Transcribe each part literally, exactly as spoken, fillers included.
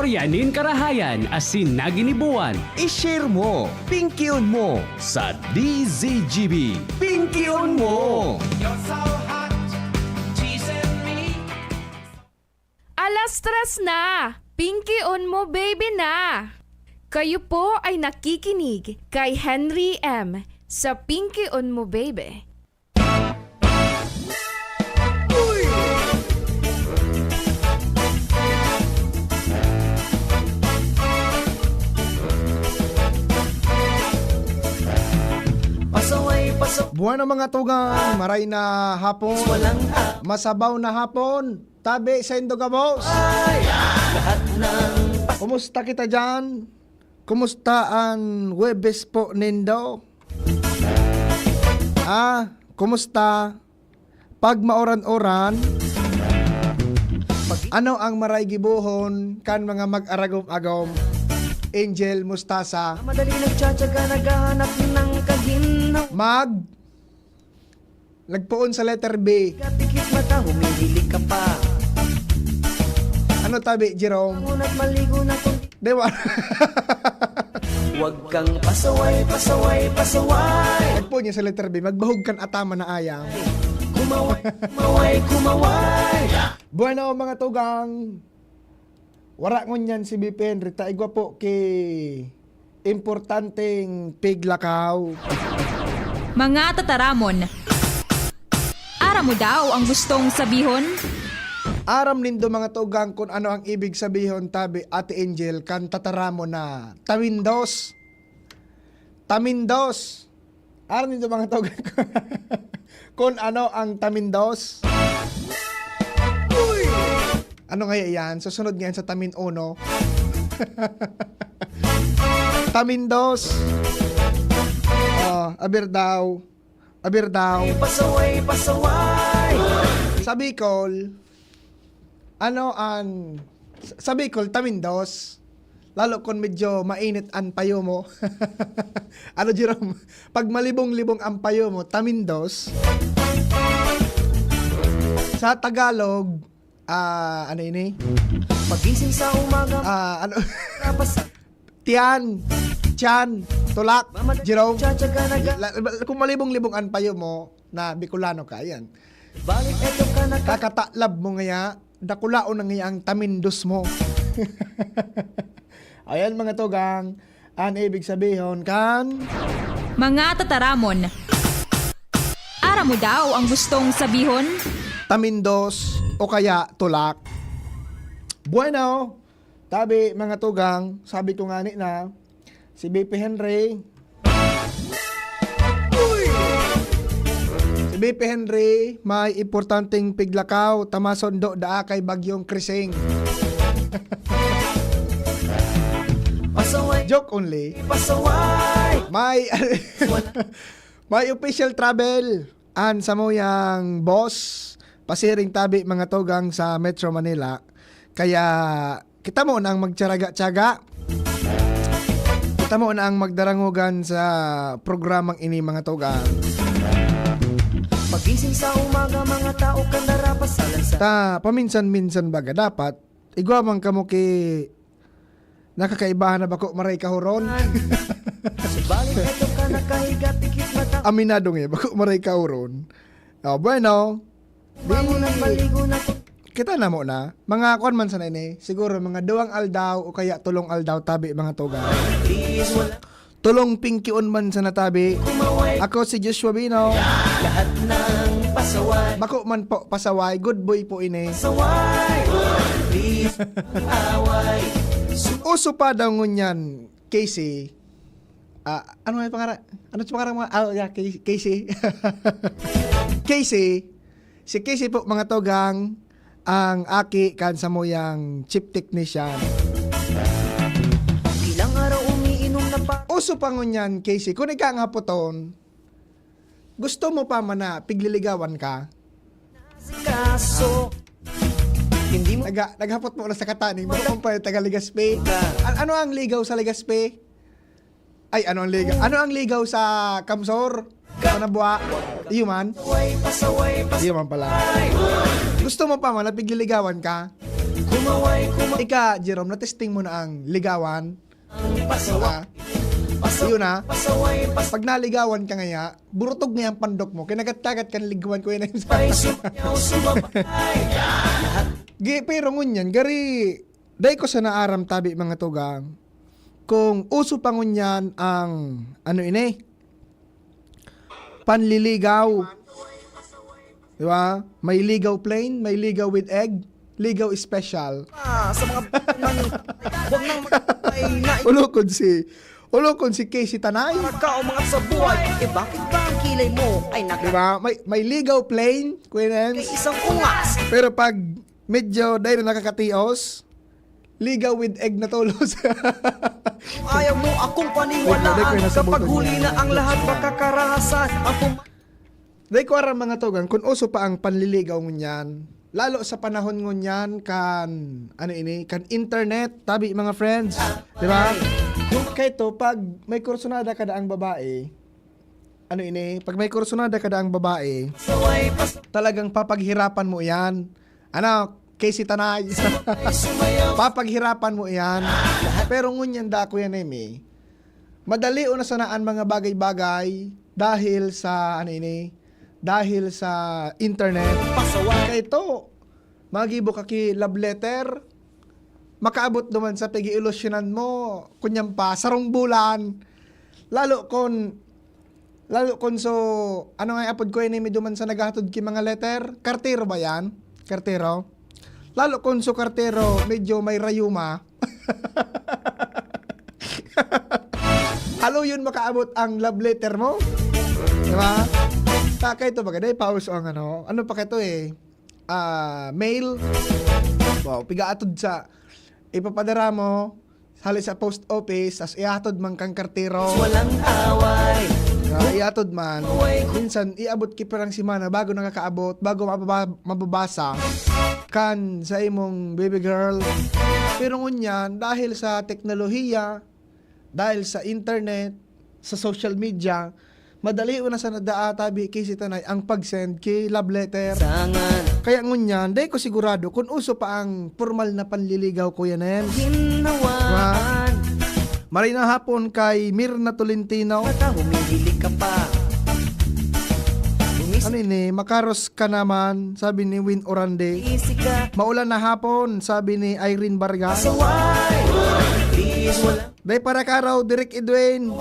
Yanin karahayan asin naginibuan. I-share mo, pingkion mo sa D Z G B. Pingkion mo! You're so hot, teasing me. Alas tres na! Pingkion mo, baby na! Kayo po ay nakikinig kay Henry M sa Pingkion Mo, Baby. Pasaway, pasaway. Buwan ang mga tugang, maray na hapon. Walang a- Masabaw na hapon. Tabi sa indo gabos. Ay, lahat ng pas- Kumusta kita dyan? Kumusta ang Huwebes po nindo? Ah, kumusta? Pag mauran-uran, ano ang maray gibohon kan mga mag-aragom-agom? Angel Mustasa. Madali nagtsatsaga, naghahanap ng kaginhawa. Mag-, nagpoon sa letter B. Katikit mata, humihili ka pa. Ano tabi, Jerome? Bangon at maligo na kung Di ba? Huwag kang pasaway, pasaway, pasaway. Nagpoon niya sa letter B, magbahog kan atama na ayang. Kumaway, kumaway, kumaway. Bueno, mga tugang, wara ngunyan si B P Henry, ta igwa po ki importanteng piglakaw. Mga tataramon. Aram mo daw ang gustong sabihon? Aram nindo, mga tugang, kun ano ang ibig sabihon, tabi, Ate Angel, kan tataramon na tamindos. Tamindos. Aram nindo, mga tugang, kun ano ang tamindos? Ano ngaya yan? Susunod ngayon sa tamin uno. Tamindos. Oh, aber daw. Aber daw. Pasaway, pasaway. Sa Bicol, ano ang, sa Bicol, tamindos. Lalo kung medyo mainit ang payo mo. Ano, Jerome? Pag malibong-libong ang payo mo, tamindos. Sa Tagalog, ah, ano ini? Pagising sa umaga, ah, ano? Tapos tiyan, tiyan, tulak, Jerome. Tsatsaga na ga- La-, la-, kung malibong-libong ang payo mo na Bicolano ka, yan. Balik eto ka na ka- Kakatalab mo ngaya, dakulaon na ngaya ang tamindos mo. Ayan, mga tugang, ang ibig sabihon kan mga tataramon. Aram mo daw ang gustong sabihon? Tamindos o kaya tulak. Bueno, tabi, mga tugang, sabi ko ngani na, si B P Henry, si B P Henry, may importanteng piglakaw, tamason do daa kay Bagyong Krising. Pasaway. Joke only. Pasaway. May, may official travel an samuyang bus pasiring tabi, mga tugang, sa Metro Manila. Kaya kita mo na ang magtyaga-tyaga. Kita mo na ang magdarangogan sa programang ini, mga tugang. Pagising sa umaga, mga tao kan darapasalan sa Ta, paminsan-minsan baga dapat igwa man kamo ki nakakaibahan na bako maray kahuron. Subalit eto ka nakahiga, tikit mata. Aminado nga, bako maray kahuron. Oh, bueno. Di, Bangon at maligo na. Kita na mo na. Mga kuwan man sana ini. Siguro mga duwang aldaw o kaya tulong aldaw tabi, mga tugang. Please, wala. Tulong pingkion man sana tabi. Kumaway. Ako si Joshua Bino. Lahat ng pasaway. Bako man po pasaway. Good boy po ini. Pasaway. Please, away. Uso pa daw ngunyan, Casey. Ah, ano nga yung pangaran? Ano yung pangaran mo? Ah, yeah, Casey. Casey. Casey. Si Casey po, mga tugang, ang aki kan samuyang chief technician. Ilang araw umiinom na pa. Uso pa ngunyan, Casey. Kung ika nga puton, gusto mo pa man na pigliligawan ka? Kaso, hindi mo Naga-, naghapot mo na sa kataning, baka kung pa taga Legazpi. An-, ano ang ligaw sa Legazpi? Ay, ano ang ligaw? Ano ang ligaw sa Kamsor? Sa Nabua? Iyo man? Pasaway, pasaway, pasaway. Iyo man pala. Gusto mo pa man na pigliligawan ka? Kung Ika, Jerome, na-testing mo na ang ligawan? Ah, yun na. Pag naligawan ka ngaya, burutog na yung pandok mo, kinagat-kagat kan ligwan ko yun. Gi, pero ngunyan, gari, dai ko sana aram tabi, mga tugang, kung uso pa ngunyan ang, ano ini, panliligaw. Di ba? May ligaw plain, may ligaw with egg, ligaw special. Ah, sa mga nang wag nang magpapay na Ulokon si, ulokon si Casey Tanay. Ikaw mga sa buhay, eh bakit ba ang kilay mo ay naka- Di ba? May, may ligaw plain, Kuya Nens. Isang ungas? Pero pag medyo dahil nakakatios, ligaw with egg na tolos. Ayaw mo akong paniwalaan. Kapag huli na ang lahat, makakarahasan ang pum- Dai ko aram, mga tugang, kung uso pa ang panliligaw ngunyan. Lalo sa panahon ngunyan kan, ano ini, kan internet, tabi, mga friends. Di ba? Kaya ito, pag may kursunada ka daang babae, ano ini, pag may kursunada ka daang babae, talagang papaghirapan mo yan. Ano, Casey Tanay? Papaghirapan mo yan. Pero ngunyan da ako yan, Emi. Madali o na sana ang mga bagay-bagay dahil sa, ano ini, dahil sa internet. Kaya ito, magibo ka ki love letter, makaabot duman sa pag-iilusyonan mo, kunyan pa, sarong bulan. Lalo kung, lalo kung so, ano nga apod ko ini, may duman sa naghahatod ki mga letter? Kartero ba yan? Kartero? Lalo kung so kartero, medyo may rayuma. Halo yun makaabot ang love letter mo. Di ba? Kaya ito baga, dahil paus ang ano, ano pa ka ito eh, ah, mail. Wow, pigaatod sa, ipapadara mo, hali sa post office, as iatod man kang kartero. Walang away. Ah, iatod man. Minsan, iabot ki pirang semana bago nakakaabot, bago mababa- mababasa kan sa imong baby girl. Pero ngunyan, dahil sa teknolohiya, dahil sa internet, sa social media, madali o na sana daa tabi ki si Tanay ang pag-send ki love letter. Sangan. Kaya ngunyan, dai ko sigurado kung uso pa ang formal na panliligaw, Kuya Nen. Ginhawaan. Maray na hapon kay Mirna Tolentino. Mata humihili ka pa. Umis- Ano ini? Makaros ka naman, sabi ni Win Orande. Isi ka. Maulan na hapon, sabi ni Irene Vargas. Saway. Please, wala. Day para karaw, Direk Edwin.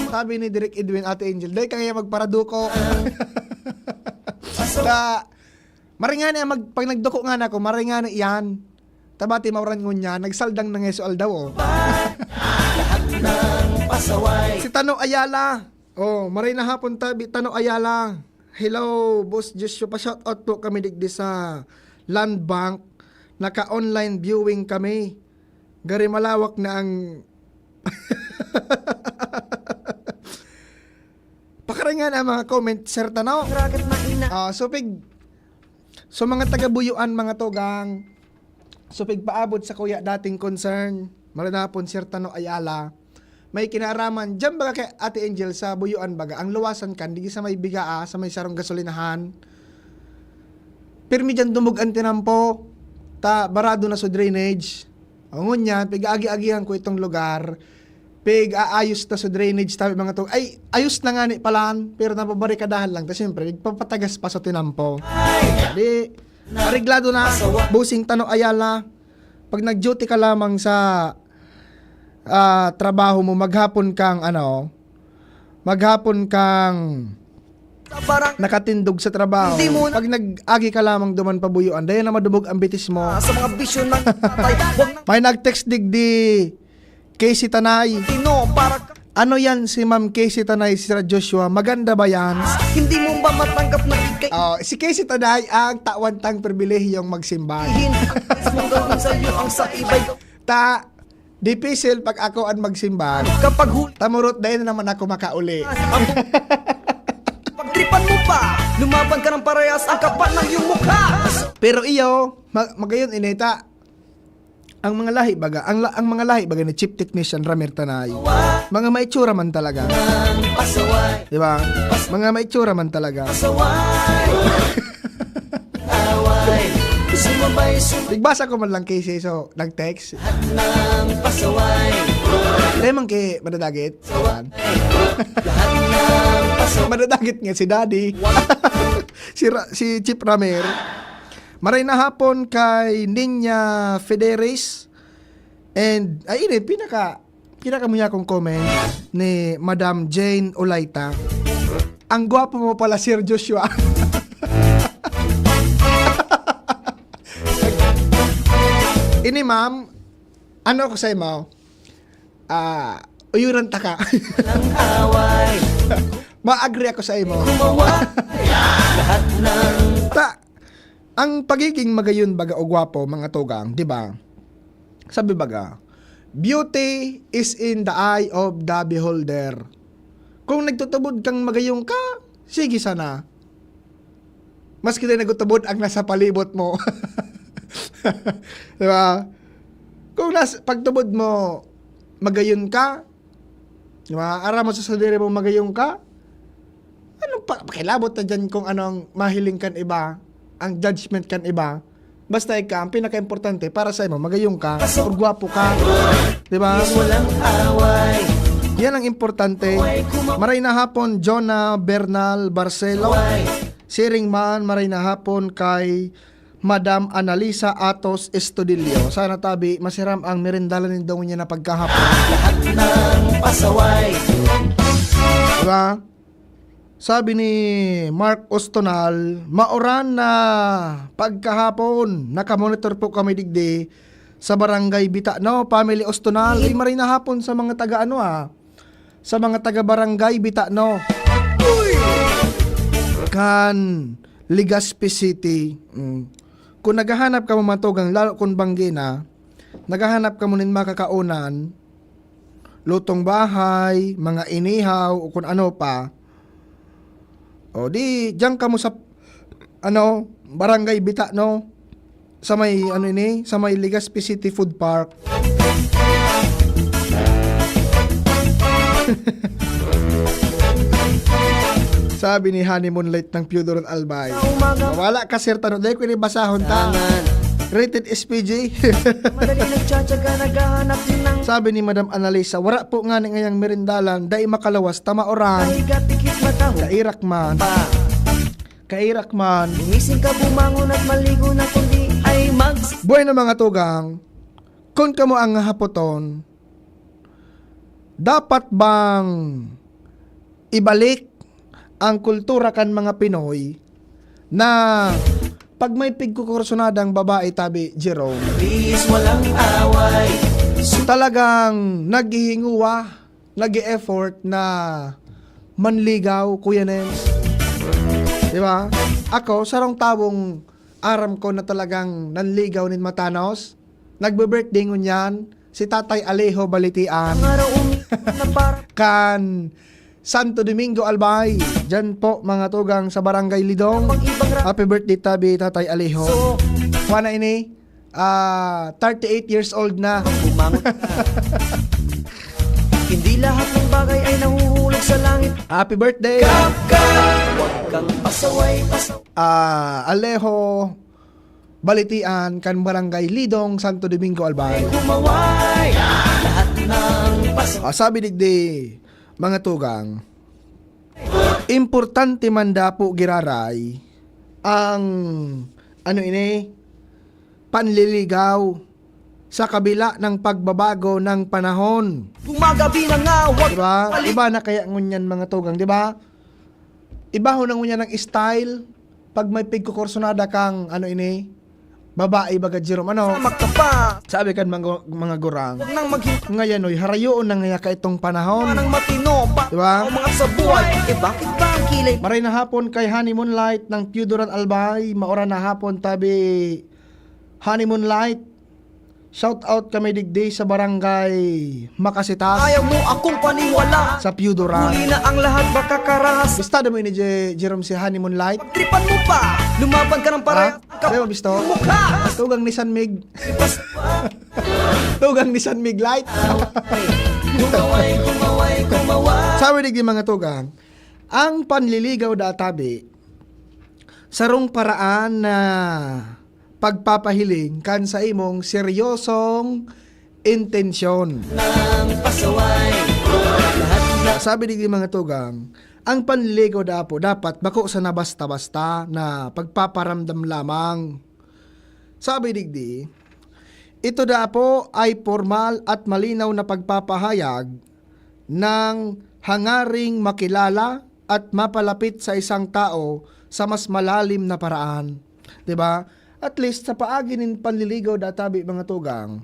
Sabi ni Direk Edwin, Ate Angel, day kaya magparaduko. Sa, maringani ang mag, pag nagduko nga na ako, maringani yan. Tabati mauran ngunyan, nagsaldang na nga so aldaw, oh. Lahat ng pasaway. Si Tano Ayala. Oh, maray na hapon tabi, Tano Ayala. Hello, Boss Joshua, pa-shoutout po kami digdi sa Land Bank. Naka-online viewing kami. Gari malawak na ang Pakaringan ang mga comment, Sir Tano. Ragat na ina. Ah, so pig So mga taga-Buyuan, mga tugang, so pigpaabot sa kuya dating concern, maray na hapon, Sir Tano Ayala. May kinaaraman, dyan baga kay Ate Angel sa Buyuan baga, ang luwasan kan, digi sa may bigaa, sa may sarong gasolinahan. Pirmi dyan dumog ang tinampo, ta barado na so drainage. O ngunyan, pig-aagi-agihan ko itong lugar, pig-aayos na so drainage, tabi mga to. Ay, ayos na nga ni palan, pero nababarikadahan lang. Tapos siyempre, nagpapatagas pa sa tinampo. Di, areglado na, Bossing Tano Ayala. Pag nag-duty ka lamang sa ah, trabaho mo, maghapon kang ano, maghapon kang Parang nakatindog sa trabaho. Hindi mo na- Pag nag-agi ka lamang duman pabuyoan, dahil na madubog ang bitis mo. sa mga bisyo ng tatay. Huwag nang May nag-text digdi, Casey Tanay. Tino para Ano yan si Ma'am Casey Tanay, Sir Joshua? Maganda ba yan? Hindi mo ba matanggap na ikay Oh, si Casey Tanay ang tawan tang pribilehiyong magsimba. Ang mismong gawin sa'yo ang sa iba'y Ta, dipisil pag ako ang magsimba. Kapag huli Tamurot, dahil na naman ako makauli. ang pagtripan mo pa. Lumaban ka ng parehas ang kapal ng iyong mukha. Pero iyo, ma- magayon inita. Ang mga lahi baga, ang, la- ang mga lahi baga ni Chief Technician Ramir Tanay. Mga maitsura man talaga. Ang pasaway, Di ba? Mga maitsura man talaga. pasaway. Away. Sumabay, sumabay. Nagbasa ko man lang, Casey, so, nag-text. Lahat ng pasaway. Dai man ki madadagit. Lahat ng pasaway. Madadagit nga si Daddy. Si Ra-, si Chief Ramer. Maray na hapon kay Niña Federis. And, ay, ini, pinaka, pinakamuya kong comment ni Madam Jane Olayta. Ang gwapo mo pala, Sir Joshua. Ini, ma'am, ano ako sa imo? Ah, uyuran ta ka. Walang away. Ma-agree ako sa imo. Kumaway. Lahat ng Ta-, ang pagiging magayon baga o gwapo, mga tugang, di ba? Sabi baga, "Beauty is in the eye of the beholder." Kung nagtutubod kang magayon ka, sige sana. Maski na nagtutubod ang nasa palibot mo. Di ba? Kung nas-, pagtubod mo, magayon ka, di ba? Aram mo sa sadiri mo, magayon ka, anong pa-, pakilabot na dyan kung anong mahiling kan iba, ang judgment kan iba? Basta ika, ang pinaka-importante para sa imo, magayon ka, o gwapo ka. Di ba? Is walang away. Yan ang importante. Maray na hapon, Jonah Bernal Barcelo. Siring man, maray na hapon kay Madam Analisa Atos Estudillo. Sana tabi, masiram ang merindalan nindo ngunyan na pagkahapon. Lahat ng pasaway. Di ba? Sabi ni Mark Ostonal, "Mauran na pagkahapon. Nakamonitor po kami digdi sa Barangay Bitano, Family Ostonal." Ay, maray na hapon sa mga taga ano, ah, sa mga taga Barangay Bitano. Kan Legazpi City. Mm. Kung naghahanap kamo, mga tugang, lalo kung banggi na, naghahanap kamo nin makakaonan, lutong bahay, mga inihaw, o kung ano pa, o di, diyan kamo sa, ano, Barangay Bitano, sa may, ano ini, sa may Legazpi City Food Park. Sabi ni Honeymoon Light ng Pure Duran Albay. Sa umaga. Wala ka, Sir Tano. Dahil ko ini basahon ta. Tangan. Rated S P G. Madali nagtsatsaga, naghahanap ng Sabi ni Madam Analisa, "Wara po nga ni ngayang merindalan, dai makalawas, tama o ran?" Kahiga, tikit, mataho. Kairak man. Pa. Kairak man. Gumising ka, bumangon at maligo na, kundi ay mag- Bueno, mga tugang, kun kamo ang hapoton, dapat bang ibalik ang kultura kan mga Pinoy na pag may pigkukursunadang babae, tabi, Jerome, Peace, walang away. Talagang naghihinguwa, nag-e-effort na manligaw, Kuya Nens. Di ba? Ako, sarong tawong aram ko na talagang nanligaw nin matanos. Nagbe-birthday ngunyan si Tatay Alejo Balitian. Ang araw umi-, na para Kan Santo Domingo, Albay. Diyan po, mga tugang, sa Barangay Lidong. Pag ibang ra- Happy birthday, tabi, Tatay Alejo. So, Kuha na ini, ah, thirty-eight years old na. Bumangon ka. Hindi lahat ng bagay ay nahuhulog sa langit. Happy birthday! Kap, kap! Huwag kang pasaway, pasaway. Ah, Alejo Balitian, kan Barangay Lidong, Santo Domingo, Albay. Kumaway, lahat ng pas- Ah, sabi digdi, mga tugang, importante man dapo giraray ang, ano ini, panliligaw sa kabila ng pagbabago ng panahon. Gumagabi na nga, wag Diba? pali- Iba na kaya ngunyan, mga tugang, diba? Iba ho na ngunyan ang style pag may pigkukursunada kang, ano ini, babae, baga, Jerome, ano? Sa magkapa. Sabi kan mga, mga gurang, Nang maghi- Ngayon, oy, harayoon na ngaya ka itong panahon. Nang matino pa Diba? ang mga sa buhay. Eh, bakit ba ang kilay Maray na hapon kay Honeymoon Light ng Pure Duran Albay. Maura na hapon, tabi, Honeymoon Light. Shout out kami digdi sa Barangay Makasitas. Ayaw mo akong paniwala. Sa Pure Duran. Huli na ang lahat, baka karahas. Basta mo ini, Je-, Jerome, si Honeymoon Light. Pagtripan mo pa. Lumaban ka ng parehas. Ha? Ang kap- Kaya mo bisto? Mukha. Tugang ni San Mig. Tugang ni San Mig Light. Kumaway, kumaway, kumaway. Sabi digdi, mga tugang, ang panliligaw da, tabi, sarong paraan na pagpapahiling kan sa imong seryosong intensyon. Nang pasaway, lahat na Sabi digdi, mga tugang, ang panliligaw dapo dapat bako sana basta-basta na pagpaparamdam lamang. Sabi digdi, ito dapo ay pormal at malinaw na pagpapahayag ng hangaring makilala at mapalapit sa isang tao sa mas malalim na paraan. 'Di ba? At least, sa paagi nin panliligaw da tabi, mga tugang,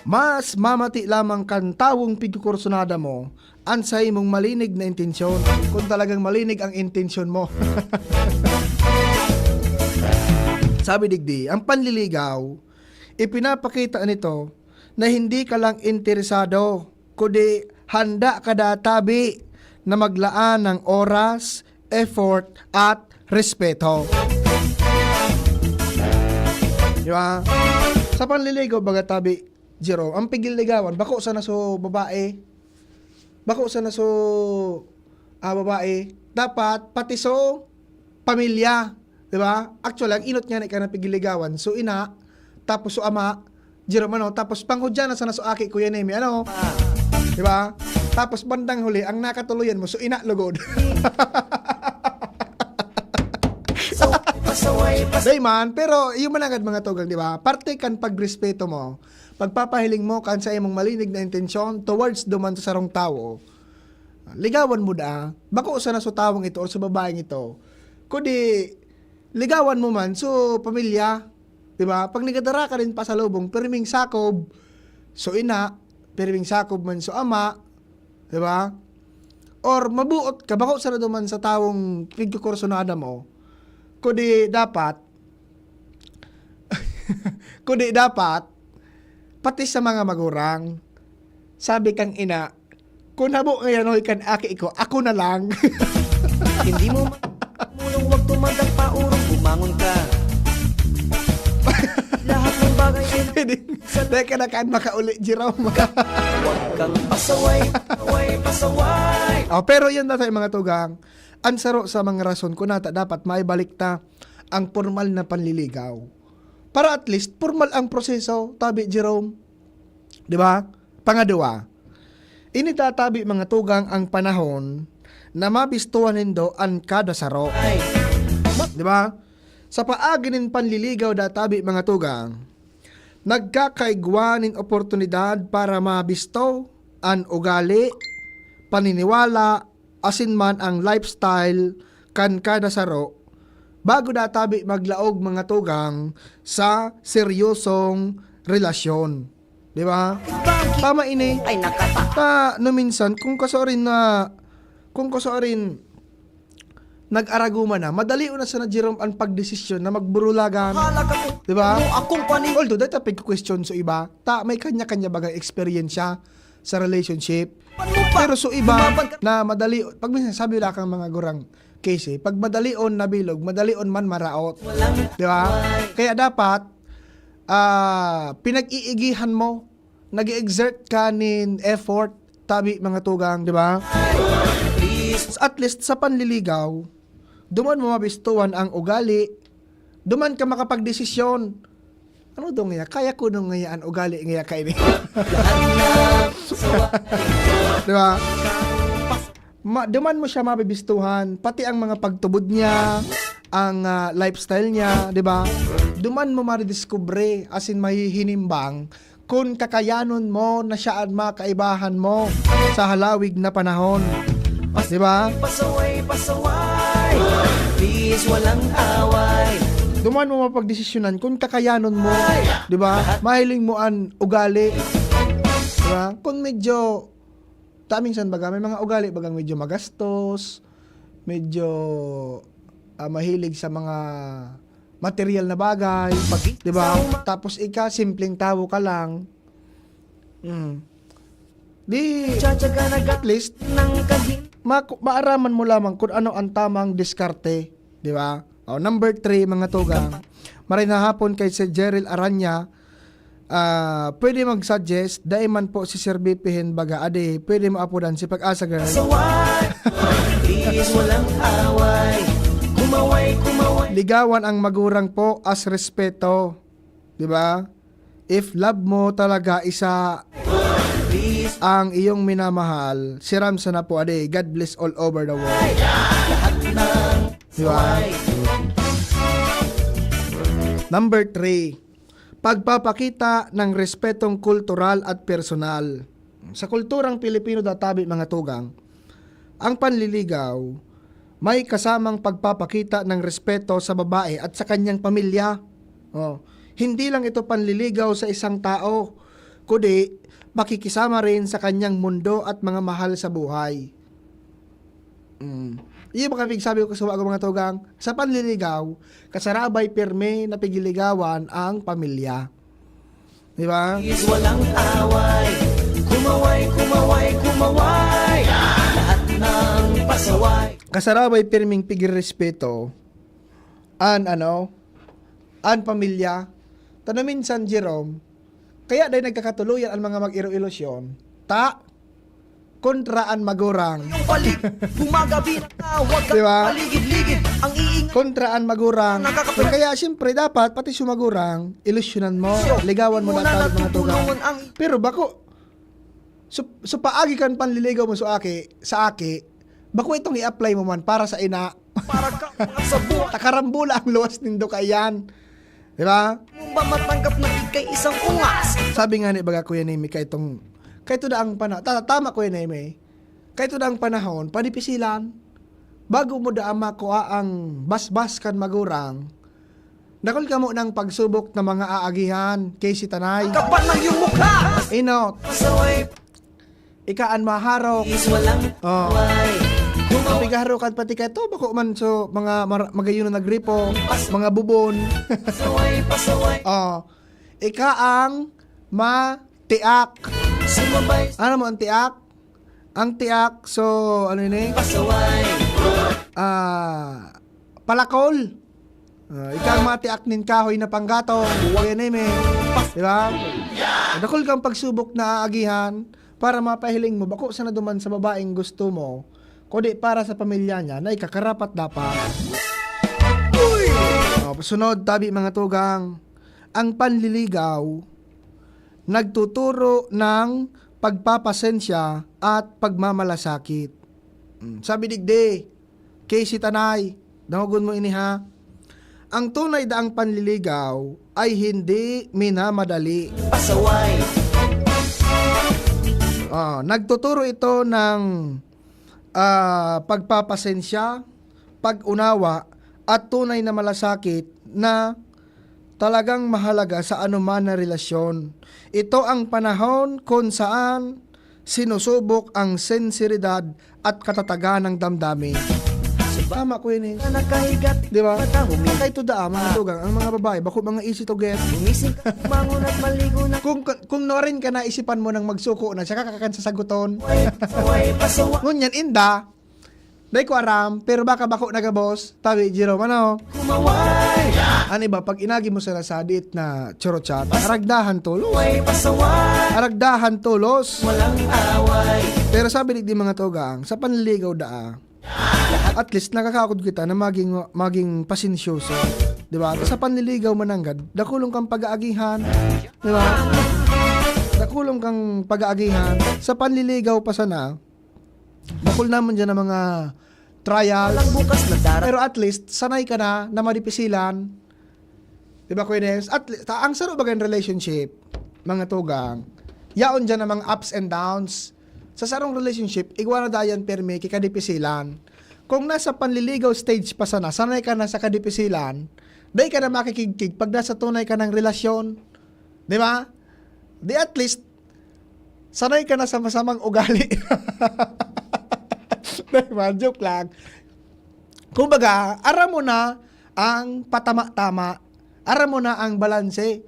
mas mamati lamang kan tawong pigkukursunada mo an saimong malinig na intensyon, kung talagang malinig ang intensyon mo. Sabi digdi, ang panliligaw, ipinapakita nito na hindi ka lang interesado, kundi handa ka da tabi na maglaan ng oras, effort, at respeto. 'Di ba? Sa panliligaw, baga tabi, Jerome, ang pigil ligawan, bako sana so babae, bako sana so, ah, babae, dapat pati so pamilya, 'di ba? Actually, ang inot nga na ika na pigil ligawan, so ina, tapos so ama, Jerome, ano, tapos panghudyan na sana so aki, Kuya Nemi, ano? 'Di ba? Tapos bandang huli, ang nakatuloyan mo, so ina, lugod. So, pasaway, pas- Day man, pero yung managad, mga tugang, 'di ba? Parte kan pagrespeto mo, pagpapahiling mo kan sa imong malinig na intensyon towards duman sa sarong tawo. Ligawan mo da, bako sana sa tawong ito or sa babaeng ito, kundi ligawan mo man so pamilya, 'di ba? Pag nagadara ka rin pasalubong, pirming sakob so ina, pirming sakob man so ama, 'di ba? Or mabuot ka, bako sana duman sa tawong pigkukursunada mo, kundi dapat, kundi dapat, pati sa mga magurang, sabi kang ina, "Kun habo ngayon, hoy, kan aki ko, ako na lang." Hindi mo ma-, mulong, wag tumandang paurong, bumangon ka. Lahat ng bagay ay Hindi, dahil ka na kaan makauli, Jerome. Wag kang pasaway, pasaway, pasaway. Oh, pero yun na tayo, mga tugang. Ang saro sa mga rason kung nata dapat maibalik ta ang pormal na panliligaw. Para at least, pormal ang proseso, tabi, Jerome. 'Di ba? Pangadwa, ini tatabi, mga tugang, ang panahon na mabistuhan nindo an kada saro. 'Di ba? Sa paagi nin panliligaw da tabi, mga tugang, nagkakaigwa nin oportunidad para mabisto an ugali, paniniwala, asin man ang lifestyle kan kada saro bago da tabi maglaog, mga tugang, sa seryosong relasyon. 'Di ba? Tama ini. Ay, nakata- Ta, no minsan, kung kasorin na, kung kasorin nag-araguman na, madali na sana, Jerome, ang pagdesisyon na magburulagan. Hala ka po. 'Di ba? Ano akong pani- Although, dahil ta pag-question sa iba, ta, may kanya-kanya bagang eksperyensya sa relationship. Ano pa? Pero so iba Lumaban ka. Na madali, pag minsan sabi lang kang mga gurang, Casey, pag madalion nabilog, madalion man maraot. Walang 'Di ba? Kaya dapat, ah, pinag-iigihan mo, nag-exert ka nin effort, tabi, mga tugang, 'di ba? At least sa panliligaw, duman mo mabistuhan ang ugali, duman ka makapagdesisyon. Ano daw ngaya? Kaya ko daw ngaya an ugali ngaya kaini. 'Di ba? Ma-, duman mo siya mabibistuhan, pati ang mga pagtubod niya, ang, ah, lifestyle niya, 'di ba? Duman mo marediskubre, asin mahihinimbang kun kakayanon mo na siya an makaibahan mo sa halawig na panahon. 'Di ba? Pasaway, pasaway. Please, walang away. Duman mo mapagdesisyonan kun kakayanon mo, 'di ba? Mahiling mo an ugali. 'Di ba? Kun medyo, ta minsan baga, may mga ugali bagang medyo magastos, medyo, ah, mahilig sa mga material na bagay, 'di ba? Tapos ika, simpleng tawo ka lang. Mm. Di, Tsatsaga na at least, ng kagin- ma-, maaraman mo lamang kung ano ang tamang diskarte, 'di ba? O, number three, mga tugang. Maray na hapon kay Sir Jeril Aranya, ah, pwede mag-suggest, dai man po si Sir B P hin baga adi, pwede mo apodan si Pag-asa Girl. Pasaway, please, walang away. Kumaway, kumaway. Ligawan ang magurang po as respeto. Di ba? If love mo talaga isa ang iyong minamahal, siram sana po ade. God bless all over the world. Di ba? Number three, pagpapakita ng respetong kultural at personal. Sa kulturang Pilipino, databi, mga tugang, ang panliligaw may kasamang pagpapakita ng respeto sa babae at sa kanyang pamilya. Oh, hindi lang ito panliligaw sa isang tao, kundi pakikisama rin sa kanyang mundo at mga mahal sa buhay. Mm. Iyo ba kapig sabi ko sa mga tugang, sa panliligaw, kasarabay pirmi na pigiligawan ang pamilya. Di ba? Is walang away. Kumaway, kumaway, kumaway. Lahat ng pasaway. Kasarabay pirming pigrespeto an, ano, an pamilya. Tano minsan, Jerome, kaya dahil nagkakatuluyan ang mga mag-iro-ilusyon, ta, kontra an magurang. Yung palig-, gumagabi na, huwag ka Di ba? Paligid-ligid. Ang iingay Kontra an magurang. Nakakapag- Kaya siyempre dapat pati si magurang, ilusyonan mo, ligawan mo na tawag mga tugang. Ang Pero bako, so, so paagi kan panliligaw mo sa aki, sa aki, bako itong i-apply mo man para sa ina. Para ka, mga sabon. Takarambula ang luwas nindo kaiyan. Di ba? Mong ba matanggap na ikay isang ungas? Sabi nga ni baga Kuya Neme, kay itong, kay ito daang pana-, ta-, tama Kuya Neme, kay ito daang panahon, padipisilan. Bago mo daa makua ang basbas kan magurang, dakul kamo nang pagsubok na mga aagihan, kay si Tanay. Kapan ng iyong mukha? Inot. Pasaway. Ika an maharok. Is walang Oh. Away. Pigaharokan pati ka to, bako man so mga mar- magayon na nagripo, mga bubon. Pasaway, pasaway. Oh. Ika ang matiak. Sumabay. Ano mo ang tiak? Ang tiak, so, ano yun eh? Pasaway. Ah, palakol. Ah, ika ang matiak nin kahoy na panggatong. Yan eh, may. Di ba? Dakul kang pagsubok na aagihan para mapahiling mo, bako sana duman sa babaeng gusto mo, kundi para sa pamilya niya na ikakarapat dapat. Oh, sunod, tabi mga tugang, ang panliligaw nagtuturo ng pagpapasensya at pagmamalasakit. Mm, sabi digdi, Casey Tanay, dangogon mo ini ha. Ang tunay daang panliligaw ay hindi minamadali. Pasaway. Ah, nagtuturo ito ng, ah, pagpapasensya, pag-unawa, at tunay na malasakit na talagang mahalaga sa anuman na relasyon. Ito ang panahon kung saan sinusubok ang sinseridad at katatagan ng damdamin. Tama ko yun eh. Nakahiga, Di ba? Mata humingkay. Kaya ito daa, mga tugang, ang mga babae, bako mga easy to get. Gumising ka, bumangon at maligo na. Kung, kung norin ka na, isipan mo nang magsuko na, tsaka ka kan sasaguton. Pasaway, pasaway. Ngunyan, inda, dai ko aram, pero baka bako na gabos, tabi, Jerome, ano? Kumaway. Ano ba, pag inagi mo sila sa diit na chorochat, aragdahan tolos. Pasaway, pasaway. Aragdahan tolos. Walang away. Pero sabi digdi mga tugang, sa panliligaw daa, at least nakakaakod kita na maging, maging pasensyoso. Di ba? Sa panliligaw mananggad, dakulong kang pag-aagihan. Di ba? Dakulong kang pag-aagihan. Sa panliligaw pa sana, bakul naman dyan ang mga trials. Walang bukas na darat. Pero at least, sanay ka na na madipisilan. Di ba, Kuya Nels? At le-, ta-, ang saro baga ng relationship, mga tugang, yaon dyan ang mga ups and downs. Sa sarong relationship, igwa na dayan permi kikadipisilan. Kung nasa panliligaw stage pa sana, sanay ka na sa kadipisilan, dai ka na makikigkig pag nasa tunay ka ng relasyon. Di ba? Di at least, sanay ka na sa masamang ugali. Di ba? Joke lang. Kumbaga, aram mo na ang patama-tama. Aram mo na ang balanse.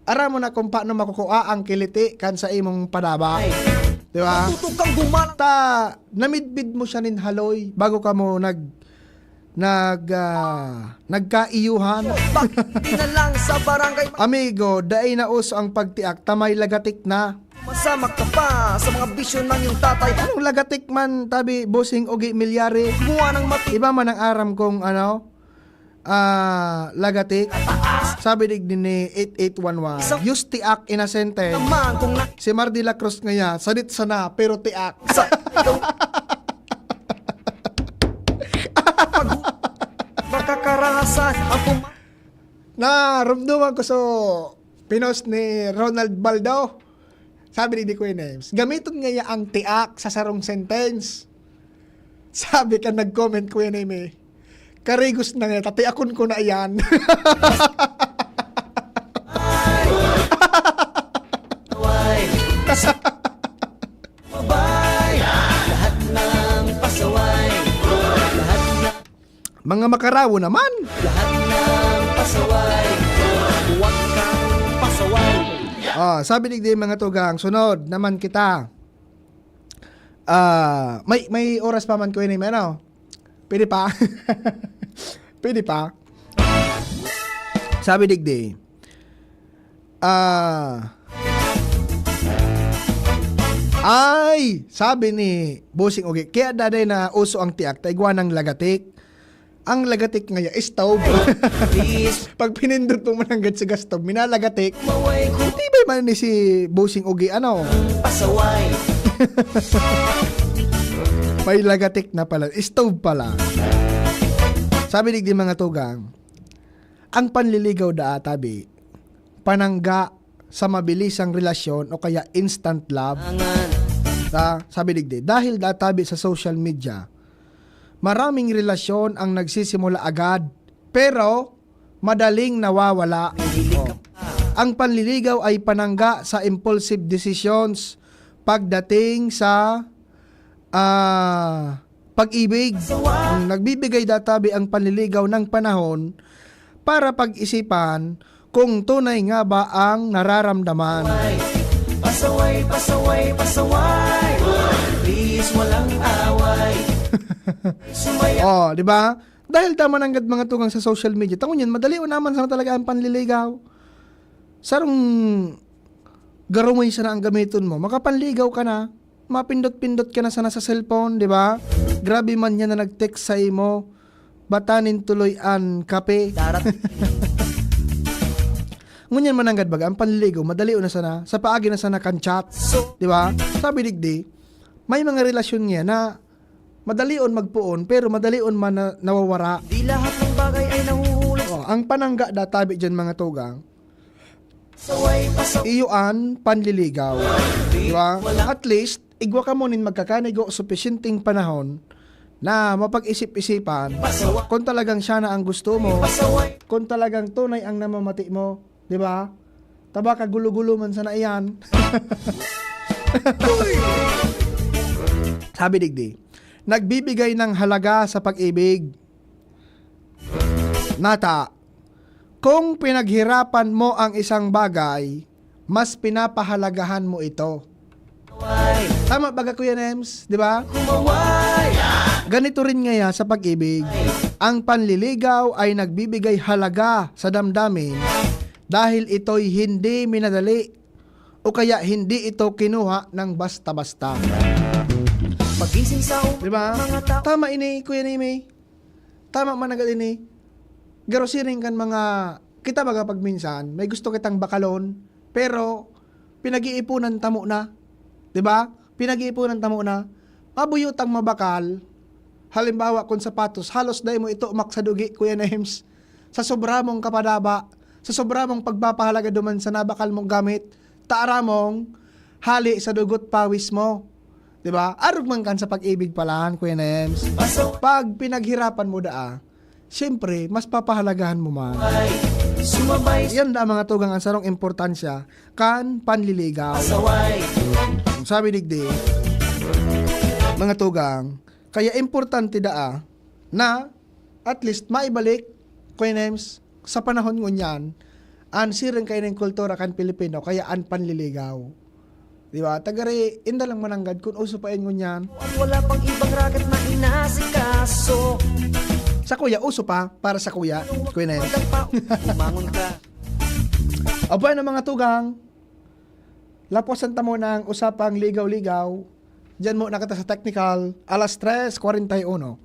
Aram mo na kung paano makukua ang kiliti kan sa imong padaba. Di ba? Matuto kang gumana. Ta, namidbid mo siya nin haloy bago ka mo nag, nag, ah, nagkaiyuhan. Bakit di na lang sa barangay? Amigo, dai na uso ang pagtiak, ta may lagatik na. Masamak ka pa sa mga bisyo ng iyong tatay. Anong lagatik man, tabi, Bossing Ogie Milyari? Buwan ng mati- Iba man ang aram kong, ano, ah, lagatik. Sabi digdi ni eight eight one one, "Use tiak in a sentence." Si Mar de la Cruz ngaya, sadit sana, pero tiak. Nakakarasa ang puma- Narumduman ko so pinost ni Ronald Baldo. Sabi ni Kuya Nems, "Gamiton ngaya ang tiak sa sarong sentence." Sabi kan nag-comment, Kuya Nems, eh, "Karigos na nga, tatiakon ko na iyan." Mga makarawo naman. Lahat ng pasaway, huwag kang pasaway. Ah, sabi digdi, mga tugang, sunod naman kita. Ah, may, may oras pa man, Kuya Neme, ano? Pwede pa? Pwede pa? Sabi digdi, ah, ay, sabi ni Bossing Ugi, kaya daday na uso ang tiak, ta igwa ng lagatik. Ang lagatik ngaya, stove. Pag pinindot mo mananggad sa gas stove, minalagatik. Tibay man ni si Bossing Ugi, ano? Pasaway. May lagatik na pala. Stove pala. Sabi digdi, mga tugang, ang panliligaw daa tabi, panangga sa mabilisang relasyon o kaya instant love. Angan. Ta, sabi digdi, dahil daa tabi sa social media, maraming relasyon ang nagsisimula agad, pero madaling nawawala. Mahilig ka Oh. pa. Ang panliligaw ay panangga sa impulsive decisions pagdating sa, ah, pag-ibig. Ang nagbibigay daa tabi ang panliligaw ng panahon para pag-isipan kung tunay nga ba ang nararamdaman. Pasaway, pasaway, pasaway. Please, walang away. Sumaya- Oh, di ba? Dahil tama nanggad, mga tugang, sa social media. Tangon yan, madali o naman sana talaga ang panliligaw. Sarong garumay sana ang gamiton mo. Makapanligaw ka na. Mapindot-pindot ka na sana sa cellphone, di ba? Grabe man yan na nag-text sa imo. Batanin tuloy an kape. Darat. Ngunyan mananggad baga, ang panliligaw, madali na sana. Sa paagi na sana kan chat. So, di ba? Sabi digdi, may mga relasyon niya na madalion magpoon, pero madalion man na nawawara. Di lahat ng bagay ay nahuhulas. Oh, ang panangga daa tabi dyan, mga tugang, Saway, pasaw- iyo an panliligaw. Di ba? Wala. At least, igwa kamo nin magkakanigo supisyenteng panahon na mapag-isip-isipan Pasawa- kung talagang siya na ang gusto mo, Pasaway. kung talagang tunay ang namamati mo, di ba? Taba ka gulo-gulo man sana iyan. Sabi digdi, nagbibigay ng halaga sa pag-ibig. Nata, kung pinaghirapan mo ang isang bagay, mas pinapahalagahan mo ito. Tama baga, Kuya Nems? Di ba? Ganito rin ngaya sa pag-ibig. Ang panliligaw ay nagbibigay halaga sa damdamin dahil ito'y hindi minadali o kaya hindi ito kinuha ng basta-basta. Pagising sa um-, Di ba? Mga tao. Tama ini, Kuya Neme. Tama man agad ini. Garo siring kan mga, kita baga pag minsan, may gusto kitang bakalon, pero pinag-iipunan tamo na. Di ba? Pinag-iipunan tamo na. Mabuyo tang mabakal. Halimbawa, kung sapatos, halos dai mo itumak sa dugi, Kuya Nems. Sa sobra mong kapadaba, sa sobra mong pagpapahalaga duman sa nabakal mong gamit, taramong hali sa dugot pawis mo. Di ba? Arog man kan sa pag-ibig palahan, Kuya Nems. Pag pinaghirapan mo daa, siyempre, mas papahalagahan mo man. Sumabay. Yan da, mga tugang, ang sarong importansya kan panliligaw. Pasaway. Sabi digdi, mga tugang, kaya importante daa na at least maibalik, Kuya Nems, sa panahon ngunyan, an siring kaining kultura kan Pilipino, kaya an panliligaw. Di ba? Tagari, inda lang mananggad kun uso pa yan ngunyan. Wala pang ibang raket na inasikaso. Sa kuya, uso pa para sa kuya, Kuya Nems. Wala pa, bumangon ka. Abay na, mga tugang, laposan ta muna ang usapang ligaw-ligaw. Diyan muna kita sa technical, alas tres kwarenta y uno.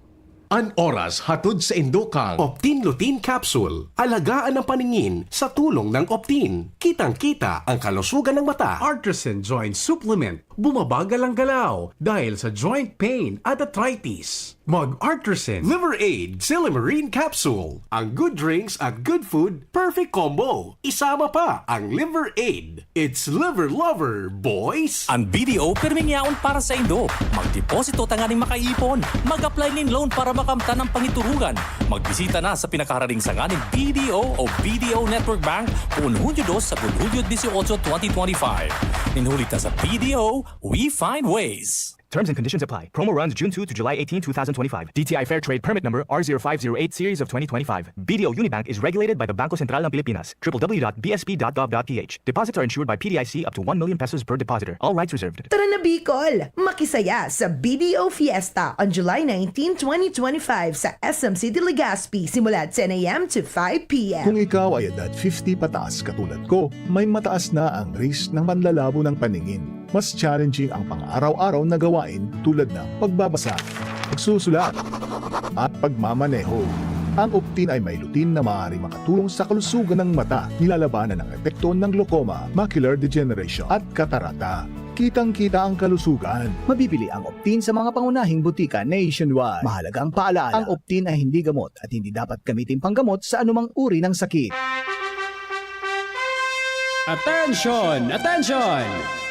An oras hatod sa indo kang Optin Lutein Capsule. Alagaan ang paningin sa tulong ng Optin. Kitang-kita ang kalusugan ng mata. Artisan Joint Supplement. Bumabagal ang galaw dahil sa joint pain at arthritis. Mag Artisan Liver Aid Silymarin Capsule. Ang good drinks at good food, perfect combo. Isama pa ang Liver Aid. It's Liver Lover, boys! An B D O pirming yaon para sa indo. Magdeposito tanganing makaipon. Mag-apply nin loan para makamtan an pangiturugan. Magbisita na sa pinakaharaning sanga nin B D O o B D O Network Bank poon Hunyo dos sagkod Hunyo dieciocho, twenty twenty-five. Nin huli ta sa B D O, we find ways. Terms and conditions apply. Promo runs June two to July eighteen, two thousand twenty-five. D T I Fair Trade Permit Number R zero five zero eight Series of twenty twenty-five. B D O Unibank is regulated by the Bangko Sentral ng Pilipinas, triple W dot B S P dot gov dot P H. Deposits are insured by P D I C up to one million pesos per depositor. All rights reserved. Tara na, Bicol! Makisaya sa B D O Fiesta on July nineteen, twenty twenty-five sa S M City Legazpi, simula ten a m to five p m. Kung ikaw ay edad fifty pataas katulad ko, may mataas na ang risk ng panlalabo ng paningin. Mas challenging ang pang-araw-araw na gawain tulad ng pagbabasa, pagsusulat, at pagmamaneho. Ang Optin ay may lutein na maaaring makatulong sa kalusugan ng mata, nilalabanan ang epekto ng glaucoma, macular degeneration, at katarata. Kitang-kita ang kalusugan. Mabibili ang Optin sa mga pangunahing butika nationwide. Mahalagang paalala, ang Optin ay hindi gamot at hindi dapat gamitin panggamot sa anumang uri ng sakit. Attention! Attention!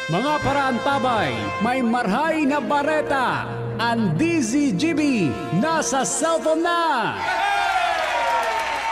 Mga paraantabay, may marhay na bareta! An D Z G B nasa cellphone na!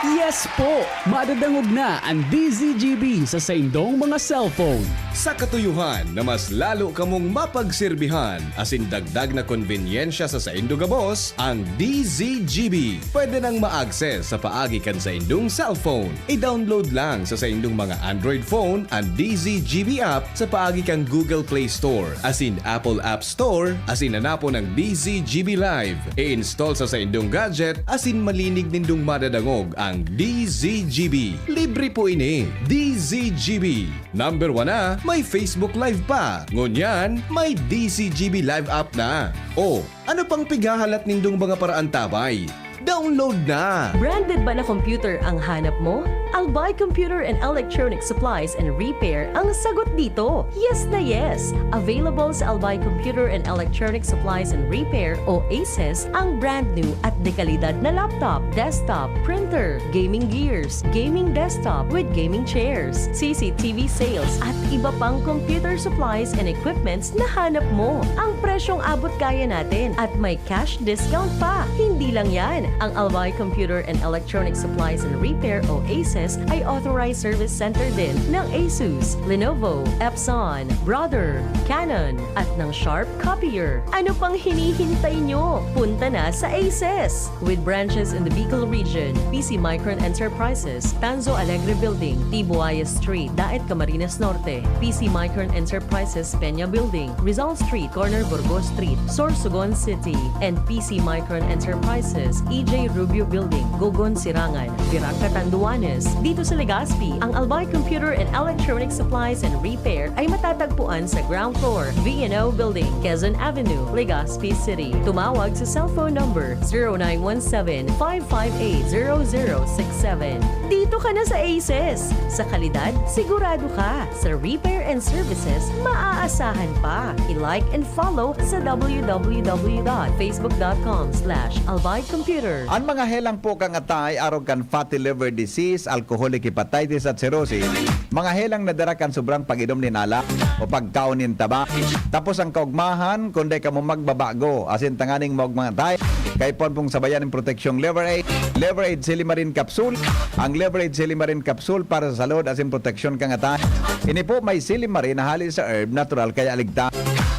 Yes po! Madadangog na an D Z G B sa saindong mga cellphone. Sa katuyohan na mas lalo kamong mapagserbihan asin dagdag na konbenyensya sa saindo gabos, ang D Z G B pwede nang ma-access sa paagi kan saindong cellphone. I-download lang sa saindong mga Android phone an D Z G B app sa paagi kan Google Play Store asin Apple App Store asin hanapon ang D Z G B Live. I-install sa saindong gadget asin malinig nindong madadangog ang D Z G B. Libre po ini. D Z G B. Number one na, may Facebook Live pa. Ngunyan, may D Z G B Live app na. O, ano pang pighahalat nindong mga paraantabay? Download na! Branded ba na computer ang hanap mo? Albay Computer and Electronic Supplies and Repair ang sagot dito. Yes na yes! Available sa Albay Computer and Electronic Supplies and Repair o ACES ang brand new at dekalidad na laptop, desktop, printer, gaming gears, gaming desktop with gaming chairs, C C T V sales at iba pang computer supplies and equipments na hanap mo. Ang presyong abot kaya natin at may cash discount pa. Hindi lang yan, ang Albay Computer and Electronic Supplies and Repair o ACES ay authorized service center din ng Asus, Lenovo, Epson, Brother, Canon, at ng Sharp Copier. Ano pang hinihintay nyo? Punta na sa ACES! With branches in the Bicol region, P C Micron Enterprises, Tanzo Alegre Building, Tibuaya Street, Daet, Camarines Norte, P C Micron Enterprises, Peña Building, Rizal Street, corner Burgos Street, Sorsogon City, and P C Micron Enterprises, E J Rubio Building, Gogon, Sirangan, Virac, Catanduanes. Dito sa Legazpi, ang Albay Computer and Electronic Supplies and Repair ay matatagpuan sa ground floor, V and O Building, Quezon Avenue, Legazpi City. Tumawag sa cellphone number zero nine one seven, five five eight, zero zero six seven. Dito ka na sa ACES! Sa kalidad, sigurado ka. Sa repair and services, maaasahan pa. I-like and follow sa w w w dot facebook dot com slash albay computer. An mga helang pukang atay arog kan fatty liver disease, alcoholic hepatitis at cirrhosis, mga helang nadara kan sobrang pag-inom nin alak o pagkaon nin taba, tapos an kaugmahan, kun dai kamo magbabago, asin tanganing maugmang atay, kaipuhan pong sabayan nin proteksyong Liver Aid, Liver Aid Silymarin Capsule. Ang Liver Aid Silymarin Capsule para sa salud asin proteksyon kan atay. Ini po may silymarin na hali sa herb, natural kaya ligtas.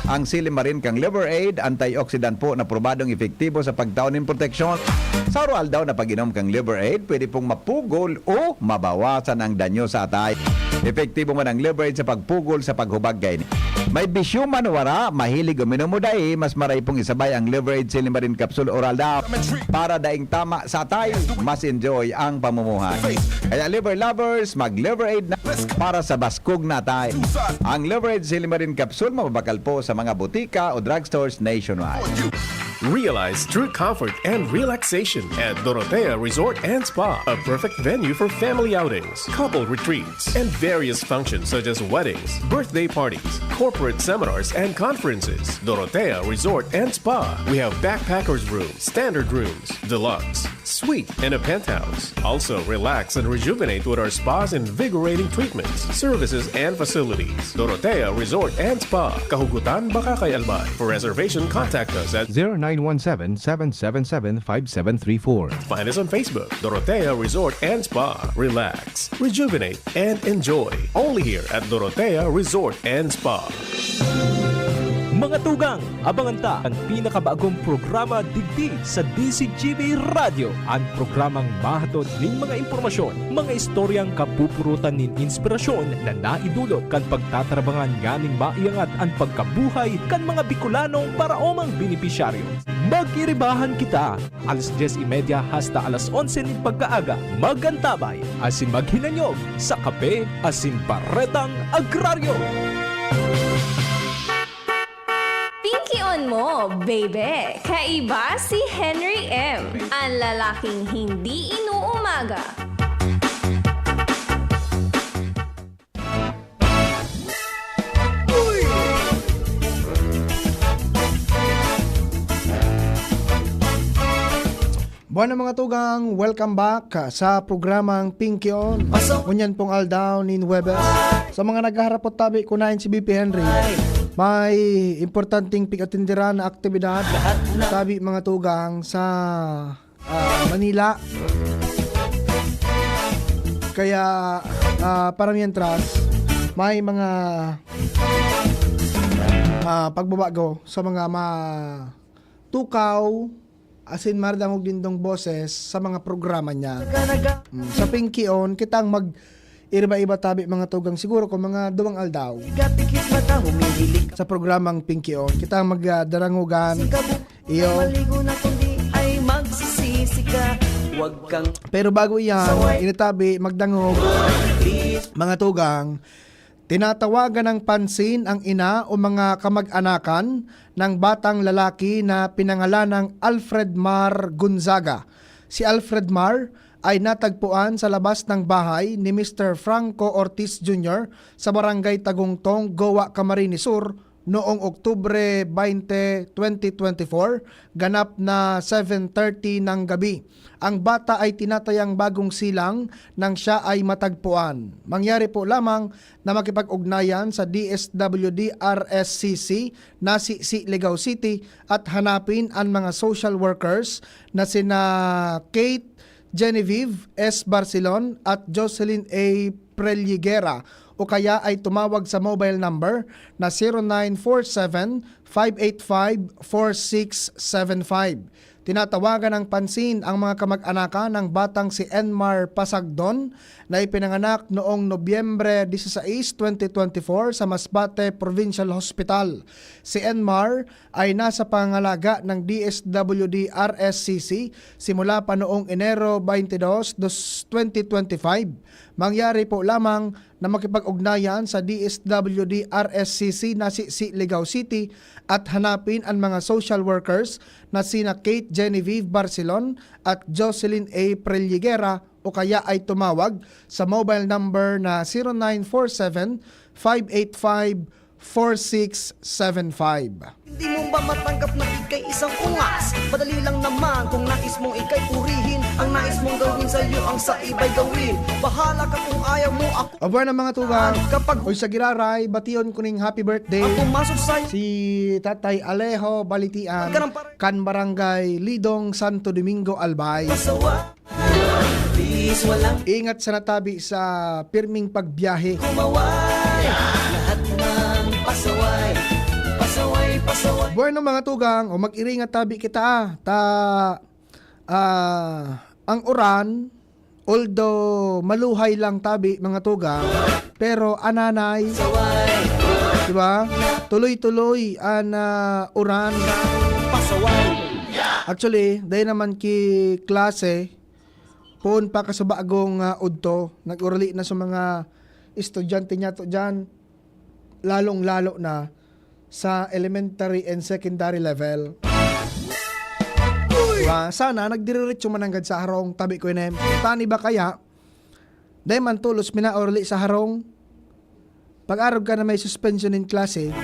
Ang silymarin kan Liver Aid, antioxidant po na probadong epektibo sa pagtao nin proteksyon. Sa araw-aldaw na pag-inom kan Liver Aid, pwede pong mapugol o mabawasan ang danyo sa atay. Epektibo man ang Liver Aid sa pagpugol sa paghubag kaini. May bisyo man o wara, mahilig uminom o dai, mas maray pong isabay ang Liver Aid Silymarin Capsule Oral Down para daing tama sa atay, mas enjoy ang pamumuhay. Kaya Liver Lovers, mag Liver Aid na para sa baskog na atay. Ang Liver Aid Silymarin Capsule mababakal po sa mga butika o drugstores nationwide. Realize true comfort and relaxation at Dorotea Resort and Spa, a perfect venue for family outings, couple retreats, and various functions such as weddings, birthday parties, corporate seminars, and conferences. Dorotea Resort and Spa. We have backpackers room, standard rooms, deluxe, suite, and a penthouse. Also, relax and rejuvenate with our spa's invigorating treatments, services, and facilities. Dorotea Resort and Spa, Kahugutan, Bacacay, Albay. For reservation, contact us at zero nine one seven, seven seven seven, five seven three four. Find us on Facebook, Dorotea Resort and Spa. Relax, rejuvenate, and enjoy. Only here at Dorotea Resort and Spa. Mga tugang, abangan ta an pinakabagong programa digdi sa D Z G B Radyo, an programang mahatod nin mga impormasyon, mga istoryang kapupurutan nin inspirasyon na naidulot kan pagtatarabangan nganing maiangat an pagkabuhay kan mga Bicolanong paraomang benepisyaryo. Mag-iribahan kita, alas dyes y media hasta alas onse nin pagkaaga. Mag-antabay asin maghinanyog sa Kape asin Baretang Agraryo. Pinkion mo, baby! Kaiba si Henry M, ang lalaking hindi inuumaga. Bueno, mga tugang, welcome back sa programang Pinkion. Ngunyan pong aldaw nin Huwebes. Sa mga naghaharapot tabi, kunain si B P Henry, may importanteng pig-atindiran na aktibidad tabi, mga tugang, sa ah, Manila. Kaya, ah, para mientras, may mga, ah, pagbabago sa mga matukaw, asin maradangog nindong boses sa mga programa niya. Mm, sa Pinkion, kitang mag-iriba-iba tabi, mga tugang, siguro kung mga duwang aldaw. Sa programang Pinkion, kitang magdarangogan. Iyo. Pero bago iyan, initabi, magdangog, mga tugang, tinatawagan ng pansin ang ina o mga kamag-anakan ng batang lalaki na pinangalanang Alfred Mar Gonzaga. Si Alfred Mar ay natagpuan sa labas ng bahay ni Mister Franco Ortiz Junior sa Barangay Tagungtong, Goa, Camarines Sur, noong Oktubre twenty, twenty twenty-four, ganap na seven thirty ng gabi. Ang bata ay tinatayang bagong silang nang siya ay matagpuan. Mangyari po lamang na makipag-ugnayan sa D S W D R S C C, Nasisi, Ligao City, at hanapin ang mga social workers na sina Kate Genevieve S. Barcelon at Jocelyn A. Prelligera, o kaya ay tumawag sa mobile number na zero nine four seven, five eight five, four six seven five. Tinatawagan ng pansin ang mga kamag-anakan ng batang si Enmar Pasagdon na ipinanganak noong Nobyembre dieciséis, twenty twenty-four sa Masbate Provincial Hospital. Si Enmar ay nasa pangangalaga ng D S W D R S C C simula pa noong Enero twenty-dos, dos, twenty twenty-five. Mangyari po lamang na makipag-ugnayan sa D S W D R S C C Nasisi, Ligao City at hanapin ang mga social workers na sina Kate Genevieve Barcelon at Jocelyn A. Prelligera o kaya ay tumawag sa mobile number na zero nine four seven, five eight five, four six seven five. Hindi mo ba matanggap na ika'y isang ungas? Madali lang naman kung nais mong ika'y purihin. Ang nais mong gawin sa'yo ang sa iba'y gawin. Bahala ka kung ayaw mo ako. Aba na, mga tugang. Kapag Uy, sa Giraray, bation ko ning happy birthday. Ang pumasok sa'yo. Si Tatay Alejo Balitian, Ka ng pare- kan Barangay Lidong, Santo Domingo, Albay. Pasawa. Please, walang Ingat sa natabi sa pirming pagbiyahe. Kumaway. Lahat ng pasaway. Pasaway, pasaway. Bueno, mga tugang, o mag-iringat tabi kita, ah. Ta, ah, ang uran, although maluhay lang tabi, mga tugang, pero ananay, Pasaway. Di ba? Tuloy-tuloy an, ah, uran. Pasaway. Actually, dahil naman ki klase, poon pa kasubagong, ah, udto, nag-urali na sa mga estudyante niya to dyan, lalong-lalo na sa elementary and secondary level. Diba? Sana nagdiriritso man nanggad sa harong, tabi ko inin. Tani ba kaya, dai man tolos minaorli sa harong? Pag-arog ka na may suspension in klase,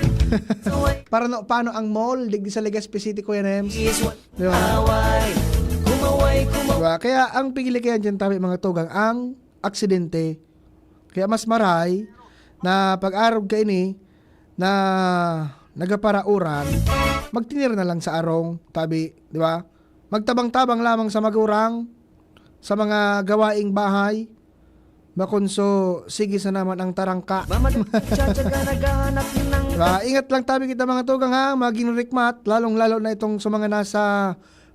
para no, paano ang mall digdi sa Legazpi City, Kuya Nems? Di ba? Di ba? Kaya ang pigili kaya dyan, tabi, mga tugang, ang aksidente. Kaya mas maray na pag-arog ka ini na nagaparauran, magtinir na lang sa arong, tabi, di ba? Magtabang-tabang lamang sa magurang, sa mga gawaing bahay, makunso, sige sa naman ang tarangka. Mamadali, tsatsaga, naghahanap ng Diba? Ingat lang tabi kita, mga tugang, ha, magin rikmat, lalong-lalo na itong sa mga nasa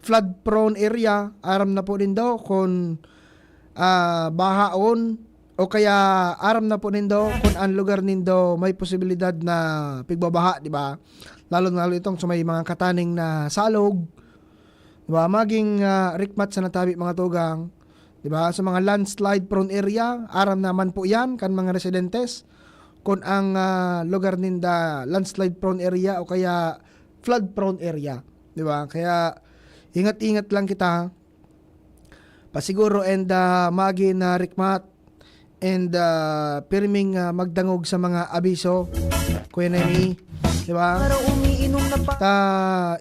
flood-prone area. Aram na po nindo kung, ah, bahaon o kaya aram na po nindo kung ang lugar nindo may posibilidad na pigbabaha, di ba? Lalo-lalo itong sa may mga kataning na salog. Di ba? Maging, ah, rikmat sa natabi, mga tugang. Di ba? Sa mga landslide prone area, aram naman po yan kan mga residentes kung ang, ah, lugar ninda landslide prone area o kaya flood prone area. Di ba? Kaya ingat-ingat lang kita. Pasiguro and, ah, magin, ah, rikmat and, ah, pirming, ah, magdangog sa mga abiso, Kuya Nemi. Di ba? Para umiinom na pa. Ta,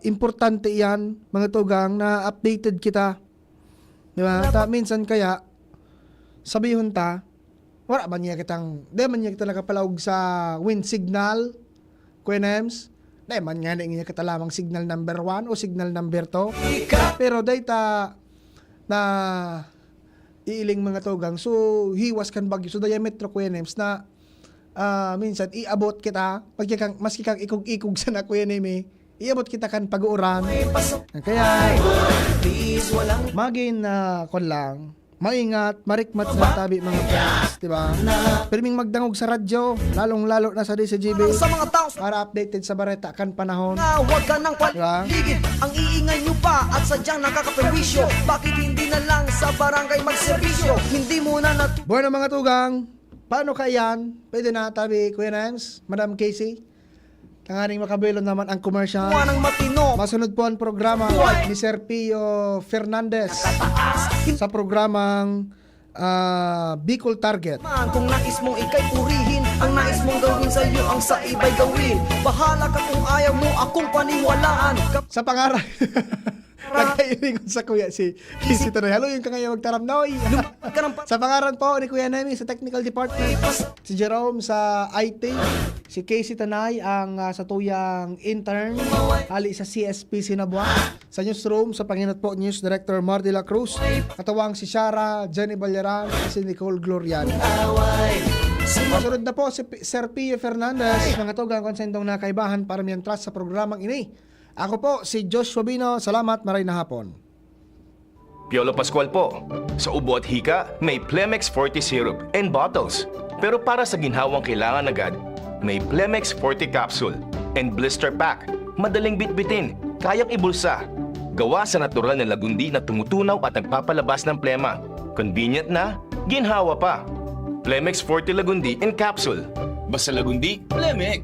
importante yan, mga tugang, na updated kita. Di ba? Ta, minsan kaya, sabihon ta, wala man niya kitang, di man niya kita nakapalaog sa wind signal, Kuya Nems. Di man nga niya kita lamang signal number one o signal number two. Pero dahil ta na iiling, mga tugang, so hiwas kan bagyo, so diametro, Kuya Nems, na, ah, minsan iabot kita, maski kang, maski kang ikog-ikog sana, Kuya Nemi, iabot kita kan pag-uuran. Kaya, magin, ah, kwan lang, maingat, marikmat sa tabi, mga friends, di ba? Pirming magdangog sa radyo, lalong-lalo na sa D C G B, Sa mga tao sa para updated sa bareta kan panahon. Na huwag ka nang Di ba? paligid. Ang iingay nyo pa at sadyang nakakaperwisyo. Bakit hindi na lang sa barangay magserbisyo? Hindi mo na natu- Bueno, mga tugang, paano ka yan? Pwede na, tabi, Kuya Nance, Madam Casey? Tanganing makabuelo naman ang commercial. Buwan ng matino. Masunod po ang programa Buhay. ni Sir Pio Fernandez Kataas. sa programang, ah, Bicol Target. Man, kung nais mong ika'y purihin, ang nais mong gawin sa'yo, ang sa iba'y gawin. Bahala ka kung ayaw mo akong paniwalaan. Kap- Sa pangaran. Nagkairingon sa kuya si Casey Tanay. Halo yung kangaya magtaram, Noy. Lumapit ka ng pa- Sa pangaran po ni Kuya Nemi sa technical department, si Jerome sa I T, si Casey Tanay ang, ah, satuyang intern, hali sa C S P Sinabwa. Sa newsroom, sa panginot po, News Director Mar de la Cruz, katawang si Shara, Jenny Balyaran, si Nicole Glorian. Masunod na po si P-, Sir Pio Fernandez, mga tugang, kung sa indong nakaibahan para miyentras sa programang ini. Ako po, si Joshua Bino. Salamat, maray na hapon. Piolo Pascual po. Sa ubo at hika, may Plemex Forte Syrup and bottles. Pero para sa ginhawang kailangan agad, may Plemex Forte Capsule and Blister Pack. Madaling bitbitin, kayang ibulsa. Gawa sa natural na lagundi na tumutunaw at nagpapalabas ng plema. Convenient na, ginhawa pa. Plemex Forte Lagundi in Capsule. Basta Lagundi, Plemex!